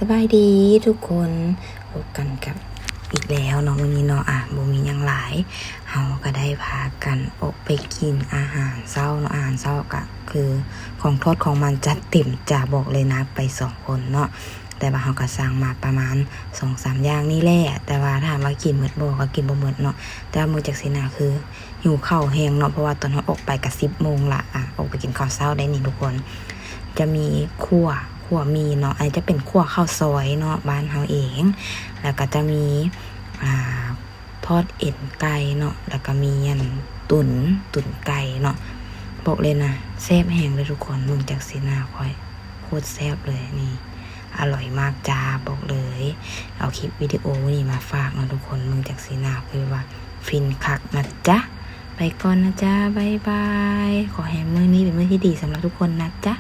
ສະບາຍດີທຸກຄົນ ພົບກັນກັບອີກແລ້ວເນາະ ມື້ນີ້ເນາະ ອ່ະ ບໍ່ມີຫຍັງຫຼາຍ ເຮົາກໍໄດ້ພາກັນອອກໄປກິນອາຫານເຊົ້າເນາະ ອາຫານເຊົ້າກໍຄືຂອງທອດຂອງມັນຈັດເຕັມຈ້າ ບອກເລີຍ ນັກໄປສອງຄົນເນາະ ແຕ່ວ່າເຮົາກໍສັ່ງມາປະມານສອງສາມຢ່າງນີ້ແຫຼະ ແຕ່ວ່າຖາມວ່າກິນໝົດບໍ່ ກໍກິນບໍ່ໝົດເນາະ ແຕ່ວ່າເບິ່ງຈາກສີໜ້າຄື ຫິວເຂົ້າແຮງເນາະ ເພາະວ່າຕອນເຮົາອອກໄປກະສິບໂມງລະ ອະ ອອກໄປກິນເຂົ້າເຊົ້າໄດ້ນີ້ທຸກຄົນ ຈະມີຂົ້ວ ຂົ້ວໝີ່ເນາະ ອັນນີ້ຈະເປັນຂົ້ວເຂົ້າຊອຍເນາະ ບ້ານເຮົາເອງ ແລ້ວກະຈະມີ ອ່າ ທອດເອັນໄກ່ເນາະ ແລ້ວກະມີອັນ ຕຸນ ຕຸນໄກ່ເນາະ ບອກເລີຍນະ ແຊບແຮງເລີຍທຸກຄົນ ເບິ່ງຈາກສີໜ້າຂ້ອຍ ໂຄດແຊບເລີຍນີ້ ອະລ່ອຍມາກຈ້າ ບອກເລີຍ ເອົາຄລິບວິດີໂອນີ້ມາຝາກເນາະທຸກຄົນ ເບິ່ງຈາກສີໜ້າຄືວ່າຟິນຄັກນະຈ໊ະ ໄປກ່ອນນະຈ໊ະ ບາຍບາຍ ຂໍໃຫ້ມື້ນີ້ເປັນມື້ທີ່ດີສຳລັບທຸກຄົນນະຈ໊ະ.